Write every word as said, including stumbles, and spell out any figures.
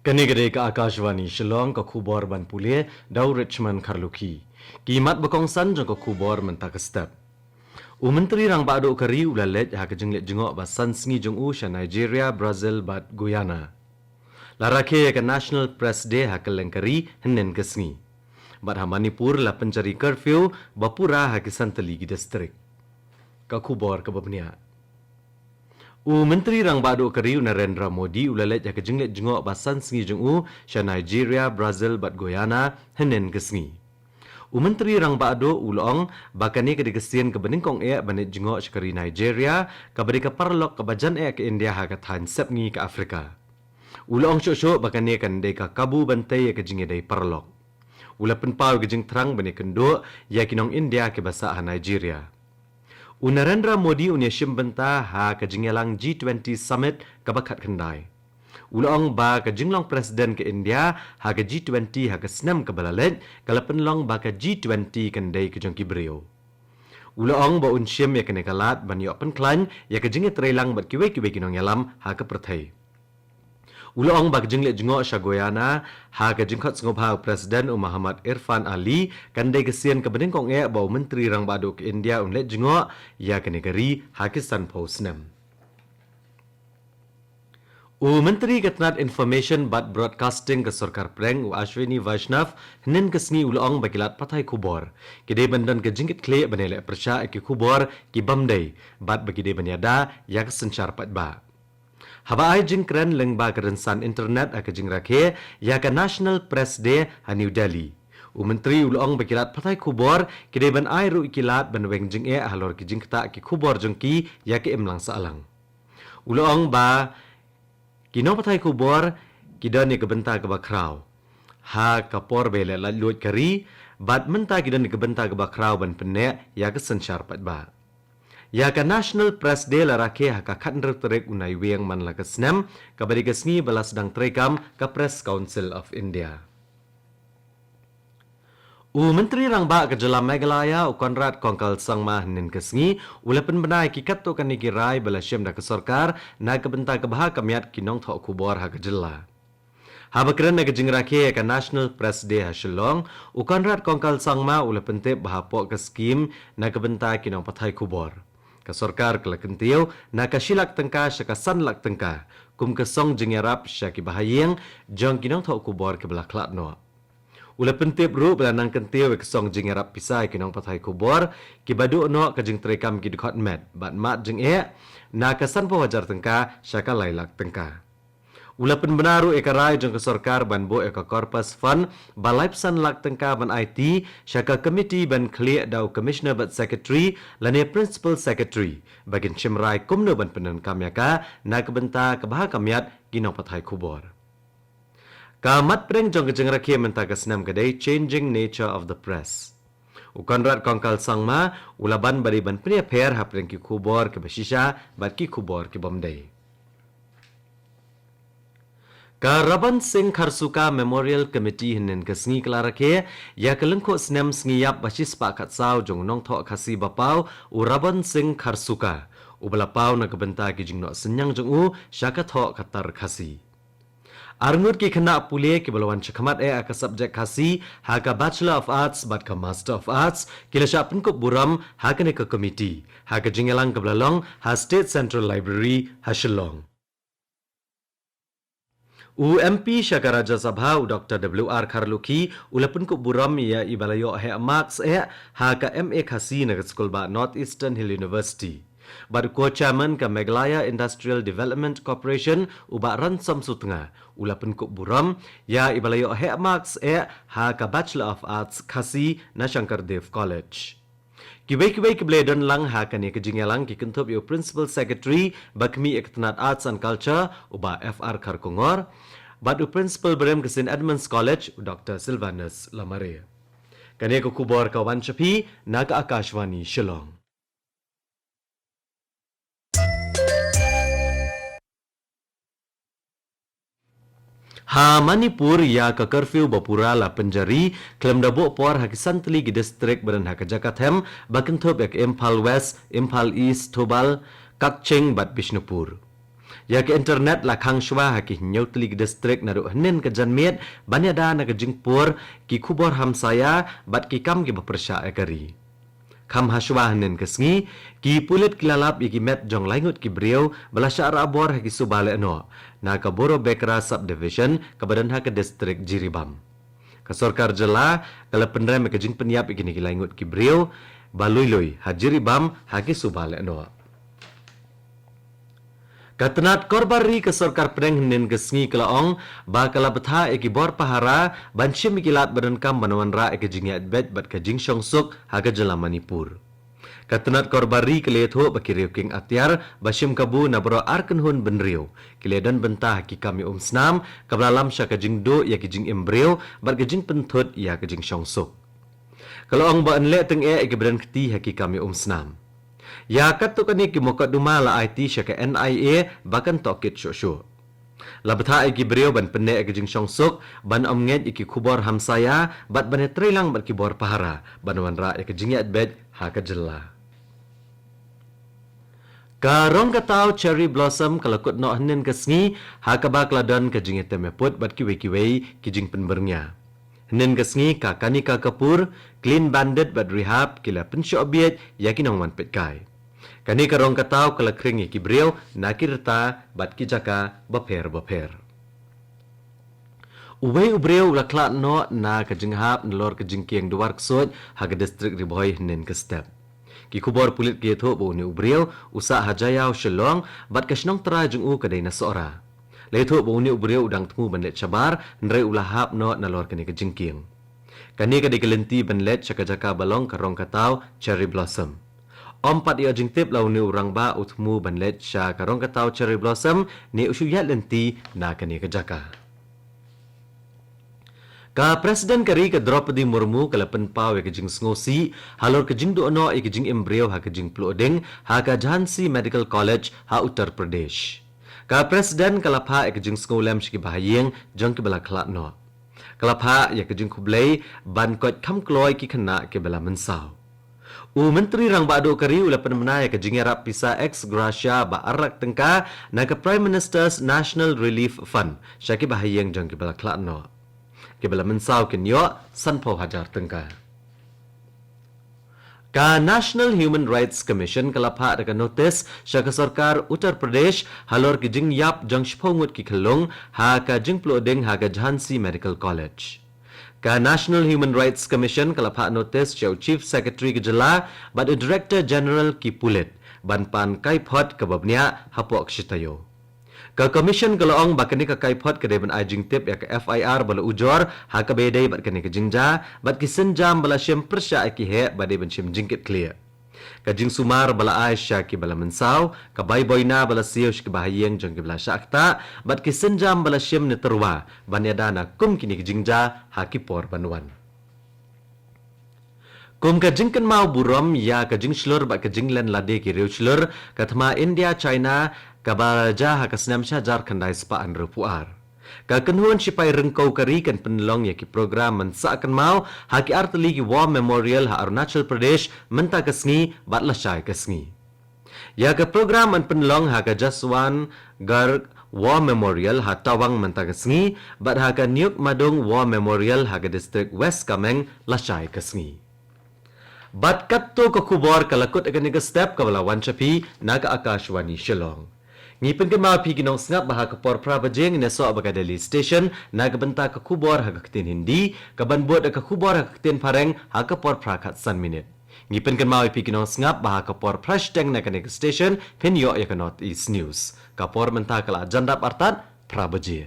Kane ka dei ka Akashvani Shillong, ka khubor ban pule da u Richmond Kharlukhi. Ki mat ba kongsan jong ka khubor mynta ka step. U Myntri Rangbah Duh ka ri u la leit ha ka jingleit jngoh ba san sngi jong u sha Nigeria, Brazil bad Guyana. La rakhe ïa ka National Press Day ha kylleng ka ri hynnin ka sngi. Bad ha Manipur la pynjari curfew ba pura ha ki san tylli ki distrik. Ka khubor kaba bniah. U Myntri Rangbah Duh ka ri u Narendra Modi u la leit ha ka jingleit jngoh ba san sngi jong u sha Nigeria, Brazil bad Guyana hynnin ka sngi. U Myntri Rangbah Duh u la ong ba kane ka dei ka sien kaba nyngkong eh ban leit jngoh sha ka ri Nigeria, kaba dei ka paralok kaba jan eh ka India ha ka thaiñ sepngi ka Africa. U la ong shuh shuh ba kane kan dei ka kabu ban tei ïa ka jingïadei paralok. U la pynpaw ïa ka jingthrang ban ïakynduh ïa ki nong India kiba sah ha Nigeria. U Narendra Modi un ïashim bynta ha ka jingïalang G twenty Summit kaba khatkhyndai. U la ong ba ka jinglong President ka India ha ka G twenty ha ka snem kaba la leit ka la pynlong ba ka G twenty kan dei ka jong ki briew. U la ong ba un shim ïa kane ka lad ban ïoh pynkhlaiñ ïa ka jingïatreilang bad kiwei kiwei ki nongïalam ha ka pyrthei. U la ong ba ka jingleit jngoh sha Guyana ha ka jingkhot sngewbha u President u Mohammad Irfan Ali kan dei ka sien kaba nyngkong eh ba u Myntri Rangbah Duh ka India un leit jngoh ïa kane ka ri ha ki sanphew snem. U Myntri ka tnat Information bad Broadcasting ka Sorkar Pdeng u Ashwini Vaishnaw hynnin ka sngi u la ong ba ki lad pathai khubor ki dei ban don ka jingkitkhlieh ban ïaleh pyrshah ïa ki khubor ki bym dei bad ba ki dei ban ïada ïa ka synshar paidbah. Haba ai jingkren lyngba ka rynsan internet ha ka jingrakhe ïa ka National Press Day ha New Delhi, u Myntri u la ong ba ki lad pathai khubor ki dei ban ai ruh ïa ki lad ban weng jingeh halor ki jingktah ki khubor jong ki ïa ka imlang sahlang. U la ong ba ki nongpathai khubor ki don ïa ka bynta kaba khraw ha ka por ba ïaleh laitluid ka ri bad mynta ki don ïa ka bynta kaba khraw ban pynneh ïa ka synshar paidbah. Ïa ka National Press Day la rakhe ha ka khathynriew tarik u Naiwieng man la ka snem, kaba dei ka sngi ba la sdang treikam ka Press Council of India. U Myntri Rangbah ka jylla Meghalaya u Conrad Kongkal Sangma hynnin ka sngi u la pynbna ïa ki katto katne ki rai ba la shim da ka sorkar na ka bynta ka bha ka miat ki nongthoh khubor ha ka jylla. Haba kren ha ka jingrakhe ïa ka National Press Day ha Shillong, u Conrad Kongkal Sangma u la pyntip ba hapoh ka skhim na ka bynta ki nongpathai khubor, ka sorkar ka la kyntiew na ka shi lak tyngka sha ka san lak tyngka kum ka song jingïarap sha ki bahaïing jong ki nongthoh khubor kiba la khlad noh. U la pyntip ruh ba la nang kyntiew ïa ka song jingïarap pisa ïa ki nongpathai khubor kiba duh noh ka jingtreikam ki dkhot met bad mad jingeh na ka sanphew hajar tyngka sha ka lai lak tyngka. U la pynbna ruh ïa ka rai jong ka sorkar ban buh ïa ka Corpus Fund ba laiphew san lak tyngka ban aiti sha ka komiti ban khlieh da u Commissioner bad Secretary lane Principal Secretary ba kin shim rai kumno ban pyndonkam ïa ka na ka bynta ka bha ka miat ki nongpathai khubor. Ka mat pdeng jong ka jingrakhe mynta ka snem ka dei Changing Nature of the Press. U Conrad Kongkal Sangma u la ban ba dei ban pynïapher hapdeng ki khubor kiba shisha bad ki khubor ki bym dei. Ka Raban Singh Kharsuka Memorial Committee hynnin ka sngi ka la rakhe ïa ka lyngkhuh snem sngi ïap ba shispah khatsaw jong u nongthoh Khasi ba paw u Raban Singh Kharsuka, uba la paw na ka bynta ki jingnoh synñiang jong u sha ka thoh ka tar Khasi. Arngut ki khynnah pule kiba la wan shakhmat eh ha ka subject Khasi ha ka Bachelor of Arts bad ka Master of Arts ki la shah pynkup burom ha kane ka komiti ha ka jingïalang kaba la long ha State Central Library ha Shillong. U M P sha ka Rajya Sabha u Doctor W R Kharlukhi u la pynkup burom ïa iba la ïoh heh marks eh ha ka M A Khasi na ka skulbah North Eastern Hill University. Bad u co-chairman ka Meghalaya Industrial Development Corporation u Bah Ransom Sutnga u la pynkup burom ïa iba la ïoh heh marks eh ha ka Bachelor of Arts Khasi na Shankar Dev College. Kiwei kiwei kiba la ïadon lang ha kane ka jingïalang ki kynthup ïa u Principal Secretary ba khmih ïa ka tnat Arts and Culture u Bah F R Kharkongor bad u Principal Brem ka Saint Edmund's College u Doctor Silvanus Lamare. Kane ka khubor ka wan sha phi na ka Akashvani Shillong. Ha Manipur ïa ka curfew ba pura la pynjari khlem da buh por ha ki san tylli ki distrik ba don ha ka jaka them ba kynthup ïa ka Imphal West, Imphal East, Thoubal, Kakching bad Bishnupur. Ïa ka internet la khang shuwa ha ki hynñiew tylli ki district naduh hynnin ka janmiet ban ïada na ka jingpur ki khubor hamsaïa bad ki kam kiba pyrshah ïa ka ri. Kham ha shuwa hynnin ka sngi, ki pulit ki la lap ïa ki met jong lai ngut ki briew ba la shah rah bor ha ki suba lehnoh na ka Borobekra Subdivision kaba don ha ka district Jiribam. Ka sorkar jylla ka la pynrem ïa ka jingpynïap ïa kine ki lai ngut ki briew ba lui lui ha Jiribam ha ki suba lehnoh. Ka tnat korbar ri ka sorkar pdeng hynnin ka sngi ka la ong ba ka la bthah ïa ki bor pahara ban shim ïa ki lad ba donkam ban wanrah ïa ka jingïaid beit bad ka jingshongsuk ha ka jylla Manipur. Ka tnat korbar ri ka la ïathuh ba ki riewkieng atiar ba shim kabu na baroh ar kynhun bynriew ki la don bynta ha ki kam ïa umsnam kaba la lam sha ka jingduh ïa ki jingim briew bad ka jingpynthut ïa ka jingshongsuk. Ka la ong ba yn leh tyngeh ïa ki ba don kti ha ki kam ïa umsnam. Ïa katto katne ki mukotduma la aiti sha ka N I A ba kan tohkit shuh shuh. La bthah ïa ki briew ban pynneh ïa ka jingshongsuk, ban ym ngeit ïa ki khubor hamsaïa bad ban ïatreilang bad ki bor pahara ban wanrah ïa ka jingïaid beit ha ka jylla. Ka rong ka taw Cherry Blossom ka la kut noh hynnin ka sngi ha kaba ka la don ka jingïatem ïaput bad kiwei kiwei ki jingpynbyrngia. Hynnin ka sngi ka Kanika Kapoor, Clean Bandit bad Rehab ki la pynshoh bieit ïa ki nongwan peitkai. Kane ka rong ka taw ka la khring ïa ki briew na ki rta bad ki jaka bapher bapher. Uwei u briew u la khlad noh na ka jinghap nalor ka jingkieng Dwarksuid ha ka district Ri Bhoi hynnin ka step. Ki khubor pulit ki ïathuh ba une u briew u sah ha Jaïaw Shillong bad ka shnong trai jong u ka dei na Sohra. La ïathuh ba une u briew u dang thmu ban leit shabar hynrei u la hap noh nalor kane ka jingkieng. Kane ka dei ka lynti ban leit sha ka jaka ba long ka rong ka taw Cherry Blossom. Ym pat ïoh jingtip la une u rangbah u thmu ban leit sha ka rong ka taw Cherry Blossom ne u shu ïaid lynti na kane ka jaka. Ka President ka ri ka Droupadi Murmu ka la pynpaw ïa ka jingsngewsih halor ka jingduh noh ïa ka jingim briew ha ka jingpluh ding ha ka Jhansi Medical College ha Uttar Pradesh. Ka President ka la phah ïa ka jingsngewlem sha ki bahaïing jong ki ba la khlad noh. Ka la phah ïa ka jingkhublei ban koit kham kloi ki khynnah ki ba la mynsaw. U Myntri Rangbah Duh ka ri u la pynbna ïa ka jingïarap pisa ex gratia ba ar lak tyngka na ka Prime Minister's National Relief Fund sha ki bahaïing jong ki ba la khlad noh. Ki ba la mynsaw kin ïoh sanphew hajar tyngka. Ka National Human Rights Commission ka la phah da ka notice sha ka sorkar Uttar Pradesh halor ki jingïap jong shiphew ngut ki khyllung ha ka jingpluh ding ha ka Jhansi Medical College. Ka National Human Rights Commission ka la phah notice sha u Chief Secretary ka jylla bad u Director General ki pulit ban pan kai phot kaba bniah hapoh ka shi taïew. Ka Commission ka la ong ba kane ka kai phot ka dei ban ai jingtip ïa ka F I R ba la ujor ha kaba ïadei bad kane ka jingjia bad ki sienjam ba la shim pyrshah ïa ki heh ba dei ban shim jingkitkhlieh. Ka jingsumar ba la ai sha ki ba la mynsaw, ka bai boina ba la siew sha ki bahaïing jong ki ba la shah ktah bad ki sienjam ba la shim ne tyrwa ban ïada na kum kine ki jingjia ha ki por ban wan. Kum ka jingkynmaw burom ïa ka jingshlur bad ka jinglen lade ki riewshlur ka thma India China kaba jia ha ka snem shihajar khyndai spah hynriewphew ar. Ka kynhun shipai ryngkew ka ri kan pynlong ïa ki program ban sah kynmaw ha ki artylli ki War Memorial ha Arunachal Pradesh mynta ka sngi bad lashai ka sngi. Ïa ka program ban pynlong ha ka Jaswant Garh War Memorial ha Tawang mynta ka sngi bad ha ka Niuk Madung War Memorial ha ka district West Kameng lashai ka sngi. Bad katto ka khubor ka la kut ha kane ka step kaba la wan sha phi na ka Akashvani Shillong. Ngi pynkynmaw ïa phi ki nongsngap ba ha ka por phra baje ngin ïasoh bad ka Delhi Station na ka bynta ka khubor ha ka ktien Hindi, kaban bud da ka khubor ha ka ktien Phareng ha ka por phra khatsan minit. Ngi pynkynmaw ïa phi ki nongsngap ba ha ka por phra shiteng na kane ka station phin ïoh ïa ka North East News. Ka por mynta ka la jan dap artat phra baje.